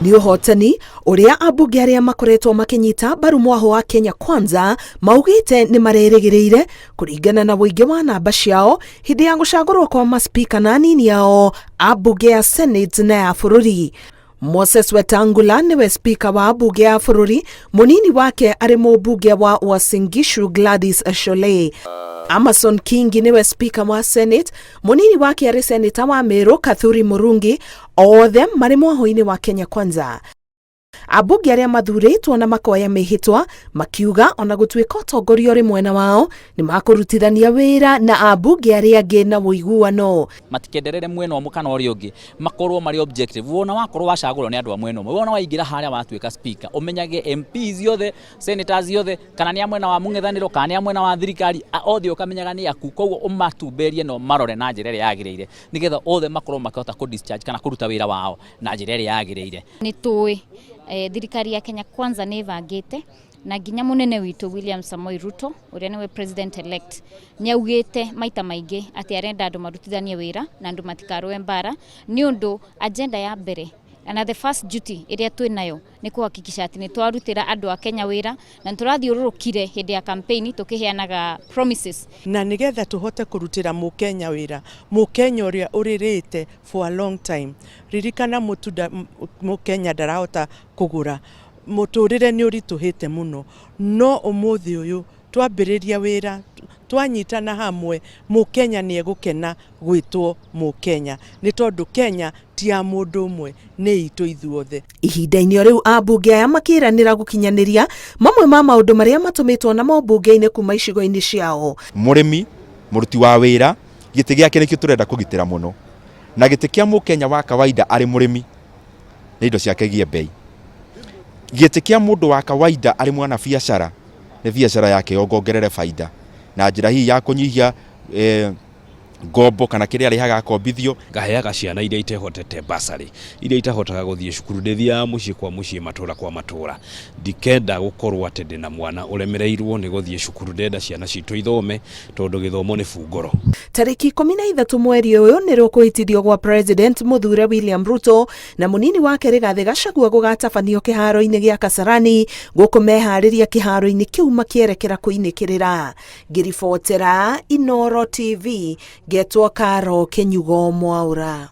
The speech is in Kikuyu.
Nĩ ũhotani ũrĩa ambunge arĩa makoretwo makĩnyita mbaru mwaho wa Kenya Kwanza maugĩte nĩ marerĩgĩrĩire kũringana na ũingĩ wa namba ciao hĩndĩ ya gũcagũrwo kwa maspika na anini ao a mbunge ya Senate na ya bũrũri. Moses Wetangula nĩwe spika wa mbunge ya bũrũri, mũnini wake arĩ mũmbunge wa Uasin Gishu Gladys Shollei. Amason Kingi nĩwe spika wa Senate, mũnini wake arĩ seneta wa Meru Kathuri Murungi, othe marĩ mwaho-inĩ wa Kenya Kwanza. Ambunge arĩa mathurĩtwo na makoya mĩhĩtwa makiuga ona gũtuĩka ũtongoria ũrĩ mwena wao nĩ makũrutithania wĩra na ambunge arĩa angĩ na ũiguano. Matikenderere mwena ũmwe kana ũrĩa ũngĩ, makorwo marĩ objective. Wona wakorwo wacagũrwo nĩ andũ a mwena ũmwe, wona waingĩra harĩa watuĩka speaker, ũmenyage MPs othe, senators othe, kana nĩ a mwena wa mũng'ethanĩro kana nĩ a mwena wa thirikari, othe ũkamenyaga nĩ aku, koguo ũmatumberie na ũmarore na njĩra ĩrĩa yagĩrĩire, nĩgetha othe makorwo makĩhota kũ discharge kana kũruta wĩra wao na njĩra ĩrĩa yagĩrĩire. Nĩ tũĩ thirikari ya Kenya Kwanza nĩ ĩbangĩte na nginya mũnene witũ William Samoei Ruto ũrĩa nĩwe president elect nĩ augĩte maita maingĩ atĩ arenda andũ marutithanie wĩra na andũ matikarũe mbara, nĩ ũndũ agenda ya mbere na the first duty ĩrĩa twĩ nayo nĩ kũhakikisha atĩ nĩ twarutĩra andũ a Kenya wĩra na nĩ tũrathiũrũrũkire hĩndĩ ya campaign tũkĩheanaga promises. Na nĩgetha tũhote kũrutĩra mũkenya wĩra, mũkenya ũrĩa ũrĩrĩte for a long time, ririkana mũtunda mũkenya ndarahota kũgũra, mũtũrĩre nĩ ũritũhĩte mũno, no ũmũthĩ ũyũ twambĩrĩria wĩra twanyitana hamwe, mũkenya nĩ egũkena gwĩtwo mũkenya, nĩ tondũ Kenya ti ya mũndũ ũmwe, nĩ itũ ithuothe. Ihinda-inĩ o rĩu ambunge aya makĩranĩra gũkinyanĩria mamwe ma maũndũ marĩa matũmĩtwo namo mbunge-inĩ kuma icigo-inĩ ciao. Mũrĩmi, mũruti wa wĩra, gĩtĩ gĩake nĩkĩo tũrenda kũgitĩra mũno, na gĩtĩ kĩa mũkenya wa kawaida arĩ mũrĩmi nĩ indo ciake igĩe bei. Gĩtĩ kĩa mũndũ wa kawaida arĩ mwana biacara nĩ biacara yake yongongerere baida na njĩra hihi ya kũnyihia ngombo kana kĩrĩa arĩhaga akombithio. Ngaheaga ciana iria itehotete bursary, iria itahotaga gũthiĩ cukuru, ndĩthiaga mũciĩ kwa mũciĩ, matũra kwa matũra. Ndikenda gũkorwo atĩ ndĩna mwana ũremereirwo nĩ gũthiĩ cukuru, ndĩrenda ciana citũ ithome tondũ gĩthomo nĩ bungoro. Tarĩki 13 mweri ũyũ nĩrĩo kũhĩtithio gwa President mũthure William Ruto na mũnini wake Rigathĩ Gachagua gũgatabanio kĩharo-inĩ gĩa Kasarani gũkũ meharĩria kĩharo-inĩ kĩu makĩerekera kũinĩkĩrĩra. Ngĩribotera Inooro TV ngetwo Karo Kĩnyugo Mwaũra.